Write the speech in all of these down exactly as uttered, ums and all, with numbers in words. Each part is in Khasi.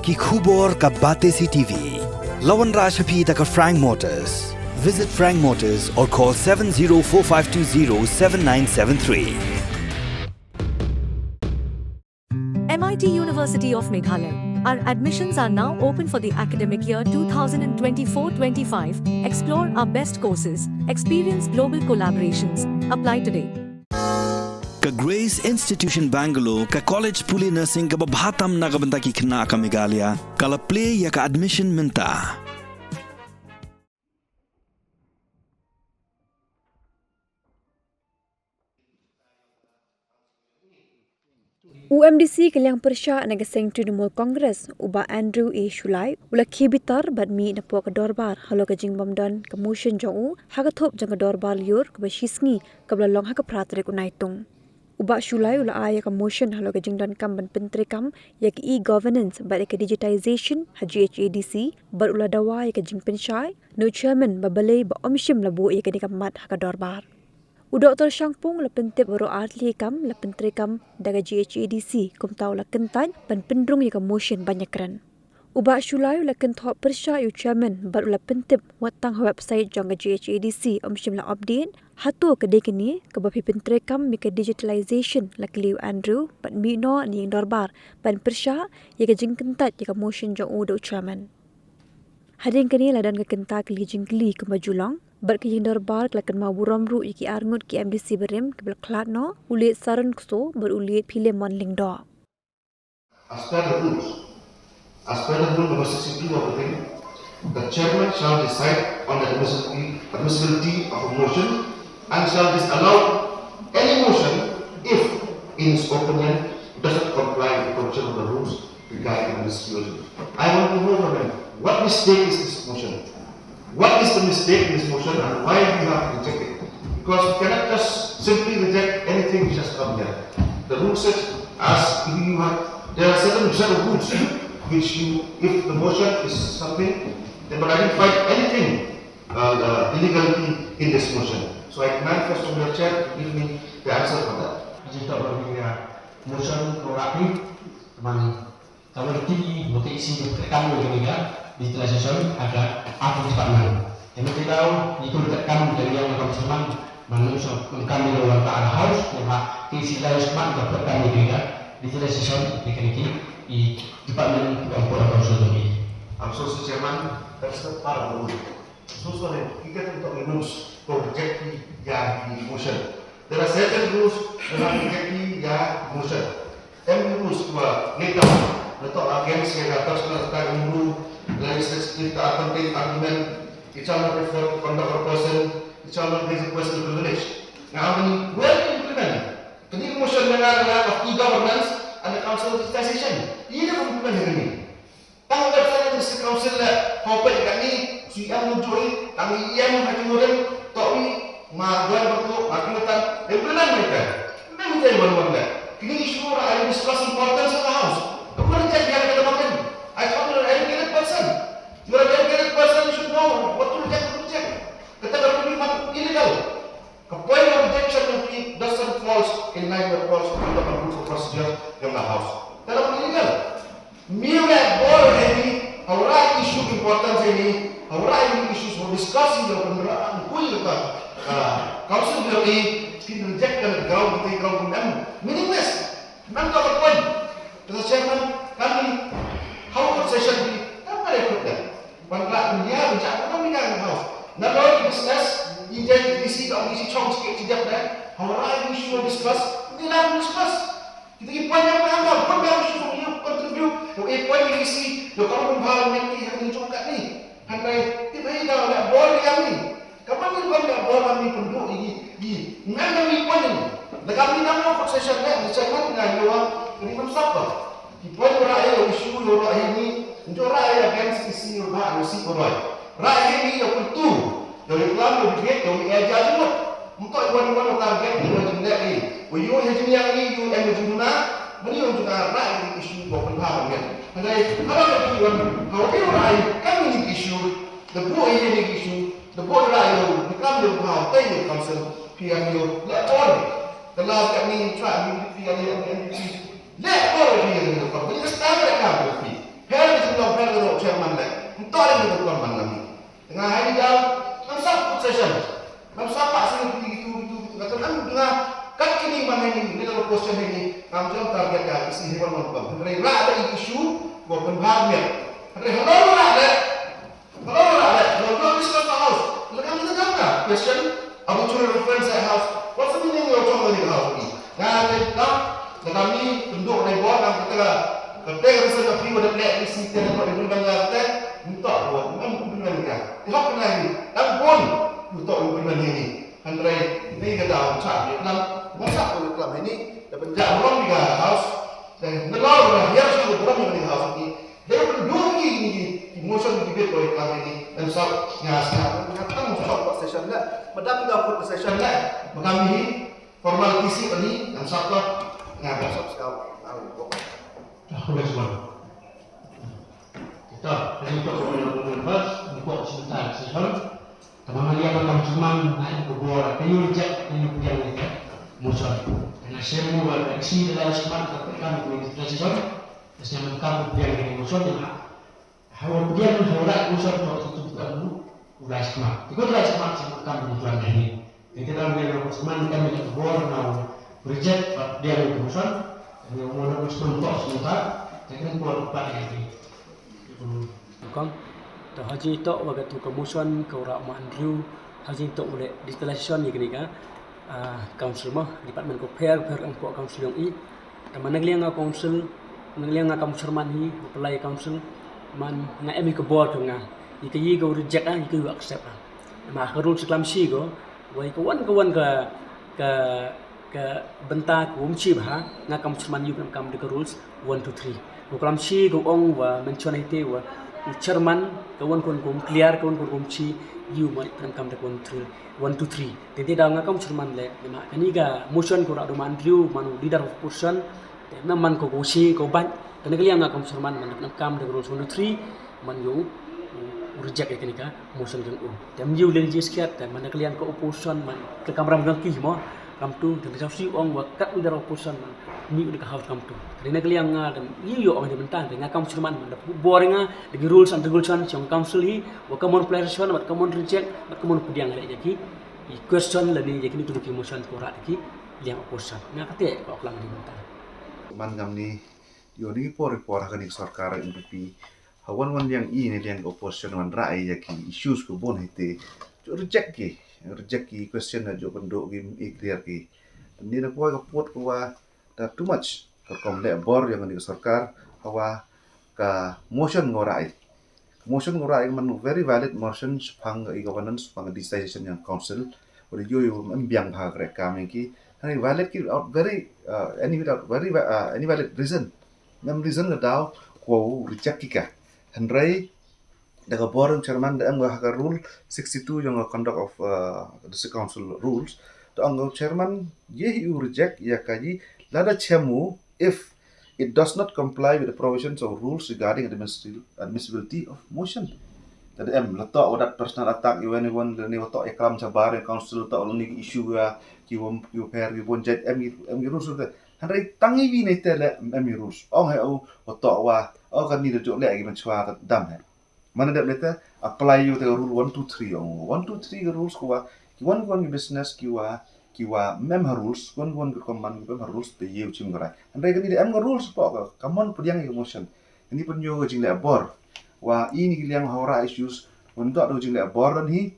Ki khubor ka Batesi T V. La wanrah sha phi da ka Frank Motors. Visit Frank Motors or call seven zero four five two zero seven nine seven three. M I T University of Meghalaya. Our admissions are now open for the academic year two thousand twenty-four twenty-five. Explore our best courses, experience global collaborations. Apply today. Ka Grace Institution Bangalore, ka college pule nursing kaba bha tam na ka bynta ki khynnah ka Meghalaya, ka la plie ïa ka admission mynta. U M D C ka liang pyrshah na ka seng Trinamool Congress, u Bah Andrew A Shullai, u la khie bitar bad mih napoh ka dorbar halor ka jingbym don ka motion jong u ha ka thup jong ka dorbar lyiur kaba shi sngi kaba la long ha ka phra tarik u Naitung. U Bah Shullai u la ai ïa ka motion halor ka jingdonkam ban pyntreikam ïa ka e-governance bad ïa ka digitization ha G H A D C, bad u la dawa ïa ka jingpynshai na u chairman ba balei ba ym shym la buh ïa kane ka mat ha ka dorbar. U Doktor Shangpung u la pyntip baroh artylli kam la pyntreikam da ka G H A D C, kumta u la kyntait ban pynrung ïa ka motion ban ïakren. U Bah Shullai u la kynthoh pyrshah ïa u chairman bad u la pyntip wat tang ha website jong ka G H A D C ym shym la update. Hato ka dei kane kaba phi pyntreikam ïa ka digitalization, la kylli u Andrew bad mih noh na ïing dorbar ban pyrshah ïa ka jingkyntait ïa ka motion jong u da u chairman. Hadien kane la don ka kynta kylli jingkylli kumba ju long, bad ka ïing dorbar ka la kynmaw burom ruh ïa ki arngut ki M D C barim kiba la khlad noh, u Late Saron Kso bad u Late Philemon Lyngdoh. As per the rules, as per the rule number sixty-two of the thing, the chairman shall decide on the admissibility, admissibility of a motion and shall disallow any motion if, in his opinion, does not comply with the provision of the rules regarding admissibility. I want to know from him, what mistake is this motion? What is the mistake in this motion and why we have to reject it? Because we cannot just simply reject anything which has come here. The rule says, as you have, there are certain set of rules which you, if the motion is something, then, but I didn't find anything uh, uh, illegality in this motion. So I demand first of all, Chair, to give me the answer for that. Jin to bagi ya motion to rapi teman. Ka wan ki mo ki si ka kam mo ki ga digitalization ha ka art department. Em ti dau ni ko ka kam da yang ka kam man man so kam ni wan ka house ne ha ki si da smart ka kam ni ga digitalization ni kan ki i department ko ko ko so ni. I'm so sorry, Chairman, that's not part of the rule. So sorry, kita tentu rules to reject ya motion. There are certain rules that are reject ya motion. Em rules kiba laid down na to against ïa ka personal attack on rule, legislative contempt argument, it shall not refer to conduct of a person, it shall not raise a personal privilege. Now, when well implement, kani motion na nga of e-governance and the council digitization. Ini implement ini. Tang website ka District Council la hopet kani, si em nujui, tang i em ha ki murim, to i, ma gwan bertu, ma ki mutan, em belan mereka. Mem jai wan wan da. Kini issue ra ai discuss importance of the house. Kemar jai biar kita makan. I thought you're an educated person. You're an educated person, you should know what to reject, what to reject. Kata kalau ni mat illegal. Ka point of rejection of it doesn't falls in line with the rules of the rules of procedure in the house. Kata pun illegal. Miu le bor heni, hawra issue important heni, hawra ini issue so discuss in the pun ra an kui le ka. Council bill ni kin reject ka ground, ka ground em meaningless. Nang ka point. Kata chairman kami how could session be? Kan ada ikut dah. Ban rak dunia, ban jak dunia, dunia, dunia. Na lo di business, i jai di isi, ka isi chong sikit sejak dah. Hawra issue discuss, ni lah discuss. Kita ki point yang mana, point yang issue yang contribute. Yo, eh, point yang isi, yo, kalau pun hal yang ni, yang ni chong kat ni. Handai, tiba ni dah, nak bol yang ni. Kaban ni ban ïa bor ban ni pynduh ïa ngi. Ngan ïa ngi pyn. Lada kami nang ïa kut session ne, ni session ngan ïa wa, ni ban sap ba. Ki pyn ïa ïa issue ïa ïa ni, njo ïa against issue ïa ïa si ïa ïa. Ïa ni ïa pyntu. Ïa ïa klam ïa debate ïa ïa judgment. Mto ïa wan wan target ïa ïa jingdek ni. Ïa ïa jingdek ni ïa ïa jingdek. Mani ïa jingdek ïa issue ïa pynha ban ngen. Hadai, hadai ïa wan, how ïa ïa kami ni issue. The boy ïa ni issue. The board ra ïa u, ni kam ïa u, ha u tei ïa u council, phi ïa u, le bor. Ka la ka ni tra ni phi ïa u, N D P. Le bor phi ïa u, ka ni ka star le kam phi. Her man leh. Nto leh ngi kon man nami. Tengah hari dah, ngam sap put session. Ngam sap pak sini put gitu, gitu, gitu. Kata kan tengah kat kini man hari ni, ni dalam question hari ni. Ngam jom target ka isi hewan wan pam. Hynrei ra ada issue, gua pun bahar miak. Hynrei hello ra leh. Hello ra leh. Hello, hello, discuss the house. Leh kami tengah ka. Question, Abu Churi reference house. What's the meaning of Churi house? Nga te tak, nga kami tunduk dei bor, nga kata ka, kata ka reason ka pi wa dep leh isi te ko dei ban nga te, ntok wa, ngam ku ban nga. Ihok na ni, tang pun, ntok wa ban ni. Hynrei ni ka daw cha ni, lam, masa ko lam ni, da ban ja burom ni ka house, dan nelaw na hiar sa burom ni ka house ni. Dei ban duk ni, ni, ni, emotion ni bit ko lam ni, dan sa, nga sa, nga tang sa ko session la, madam da ko session la, madam ni, Formality sih tadi, yang satu, nga ba sap ska, nga ba ko. Aku dah semua. Kita, ini untuk orang yang membahas, untuk sebentar, session. Teman yang akan cuma naik ke bawah, kayu reject, kayu pediang ni, musuh. Kena semua, ada isi dalam semat, tapi kan, ini kita session. Terus yang kamu pediang ini musuh, dia Hawar pdiang hawar rai u sor to tu tu tu u rai sma. Ti ko rai sma sma kam ni tuan dah ni. Ti kita ni ko sma ni kami tak bor na reject pat pdiang u sor. Ni mo na sma to sma ta. Ti kan ko pat ni. Kong to haji to wa ka tu ka motion ka ra ma Andrew haji to u le digitalization ni kini ka. Ah, council mo, department ko pher pher ang po council yong i. Tama na ka liang nga council, na ka liang nga kam chairman hi, u pynlai council, man nga em hi ka bor ka nga. I ka yi ka reject ah, i ka yi accept ah. Ma ka rule sa klam shi ko, wai ka wan ka wan ka ka ka bynta ka um chi bha, nga kam chairman yu kam kam de ka rules one two three. Ko klam shi ko ong wa mention hi te wa u chairman ka wan kon kom clear ka wan kon kom chi yu ma kam kam de one three one two three. Te te da nga kam chairman le ma kani ka motion ko ra do man riu man leader of opposition. Te na man ko ko shi ko ban. Kani ka liang nga kam chairman man kam de rules one two three man yu reject kani ka motion jong u. Te yu le ji skiat te man ka liang ko opposition man ka kamram jong ki mo. Kam tu te ka si ong wa kat leader of opposition man ni ka house kam tu. Kani ka liang nga te yu yo ong de mentang te nga kam chairman man da bor nga de rules and regulation jong council hi. Wa ka mon players wan, wat ka mon reject, wat ka mon pdiang le jaki. I question la ni jaki ni tu ki motion ko ra ki liang opposition. Nga kate ko klang ni menta. Man ngam ni yo ni por por ha ni sorkar N P P. Ha wan wan liang i ni liang opposition wan ra i jaki issues ko bon hite. Jo reject ki, reject ki question na jo kondo ki i clear ki. Ni na ko ka pot ko wa da too much ka kom le bor yang ni sorkar hawa ka motion ngo ra i. Motion ngo ra i man very valid motion shapang i governance shapang digitization yang council. Wala yo yo em biang bha kre kam yang ki. Hani valid ki without very uh, any without very va- uh, any valid reason. Mem reason ka daw ko reject ki ka. Hynrei da ka bor chairman da em ha ka rule sixty two yang conduct of uh, district council rules. Da ang chairman ye hi u reject ya ka yi lada chemu if it does not comply with the provisions of rules regarding admissibil- admissibility of motion. Lada em la to wa dat personal attack i wen i wen ni wa to i klam chabar i council to ni issue ya ki won ki per ki won jet em em rules. Hynrei tang i wi ni te le em rules. Ong he u wa to wa o kan ni da jo le ki man chwa dam he. Mana dep lete apply yu te rule one two three ong. One two three ka rules ko wa ki wan ki wan ki business ki wa ki wa mem ha rules, ki wan ki wan ki command ki mem ha rules te yu chim garai. Hynrei kani de em ka rules po ka common pdiang ka motion. Kani pun yu ka jingle bor. Wa ini ki liang hawra issues wan dok da jingle bor dan hi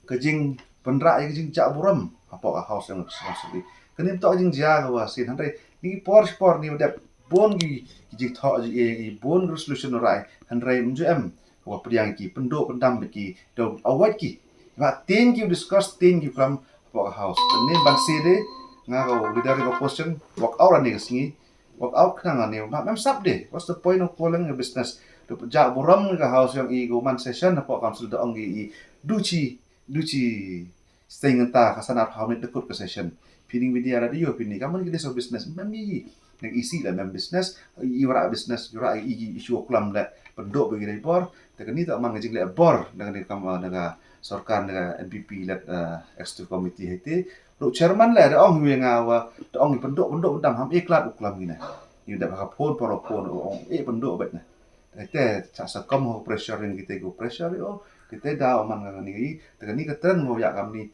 ka jing pynra ka jing ja buram hapoh ka house yang responsibility. Kani to jing ja ka wa sin hynrei ni por por ni dep bon ki ki jing tho ji e ki bon resolution rai hynrei mju em wa pdiang ki pyndu pyndam ki do awat ki. Ba tin ki discuss tin ki from hapoh ka house. Ni ban si de nga ka leader ka question work out ni ka sngi. Work out khnang ani ba mem sap de. What's the point of calling a business? Tu ja buram ni ka house yang i go man session hapoh council da ong i du chi du chi stay ngenta ka sanat how many dekut ka session. Pini media radio pini kaman ki so business mem i nang isi la mem business i wara business wara i i show klam le pyndu bagi dai bor. Te kani ta man ka jingle bor nang ni kam nang ka sorkar nang ka N P P le executive committee hete. Ru chairman le da ong wi nga wa da ong pyndu pyndu dam ham iklat u klam ni na. Ni da ka phone por phone ong e pyndu bet na. Te cha sa kam ho pressure ring kita ko pressure yo. Kita da man ka ni, te ka ni ka trend mo ya kam ni.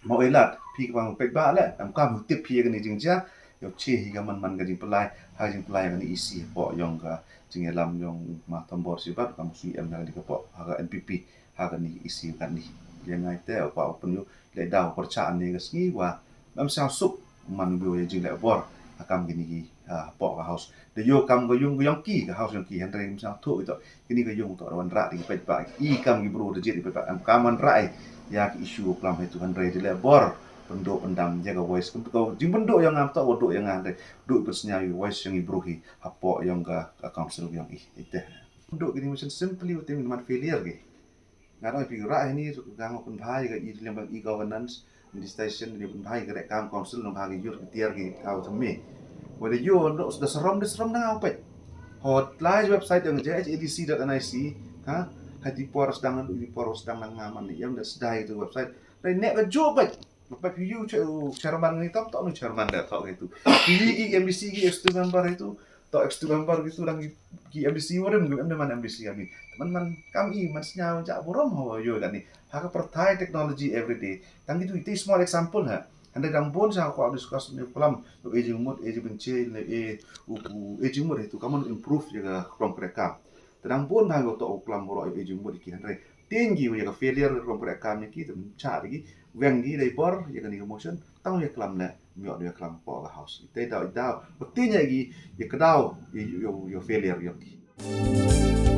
Mo elat, phi ka bang pek ba le, em kam tip phi ka ni jingjia. Yo chi hi ka man man ka jingpelai, ha jingpelai ka ni isi po yong ka jingyalam yong ma Thombor Shibat kam sui em ka ni ka po, ha ka N P P, ha ka ni isi ka ni. Ya ngai te, pa open yo, le da percha ni ka sngi wa, em sa suk, man yo ya jing le bor, ha kam ka ni, ha po ka house. Da yo kam ka yung ka yong ki, ka house yong ki, hynrei em sa thu ito, kini ka yung to wan ra di pet ba, i kam ki bru da jit di pet ba, em kam wan ra, ya ki issue klam itu hynrei di le bor, pynduh pyndam ya ka voice, kum to, jing pynduh yong ngam to, duh yong ngam hynrei, duh pynsnya i voice yong i bru hi, ha po yong ka, ka council yong i, ite. Pynduh kini mission simply utim man failure ki. Nga dang phi rah ini, nga pynbha ka i lem bang e-governance, digitization, ni pynbha ka rek kam council, nang bha ka yur ka tiar ki kau temi. Wada yo, da serom, da serom dang au pet. Hot lai website yang J H A D C dot N I C, ha? Hai ti por sedang, di por sedang nang ngaman ni, yang da sedai tu website. Dai nek ka jo pet. Lepas yu chairman ni tam tak nu chairman dah tak gitu. Pi ki M D C ki executive member itu, tak executive member gitu dang ki M D C warim ki mana M D C kami. Teman man kami man senya jak burom ho yo kani. Ha ka pertai teknologi everyday. Tang gitu itu small example ha. Hynrei dang bun sa ko discuss ni pelam. Ejing mut, ejing benci, ejing mut itu kamu improve ya ka kelompok mereka. Te dang bun bha ko to u klam bro yu ejing bud ki hynrei. Tin ki ya ka failure rom ka kam ki te cha ki weng ki dei bor ya ka ni ka motion tang ya klam ne miok ya klam po ka house. Te dau dau. Tin ya ki ya ka dau ya failure ya ki.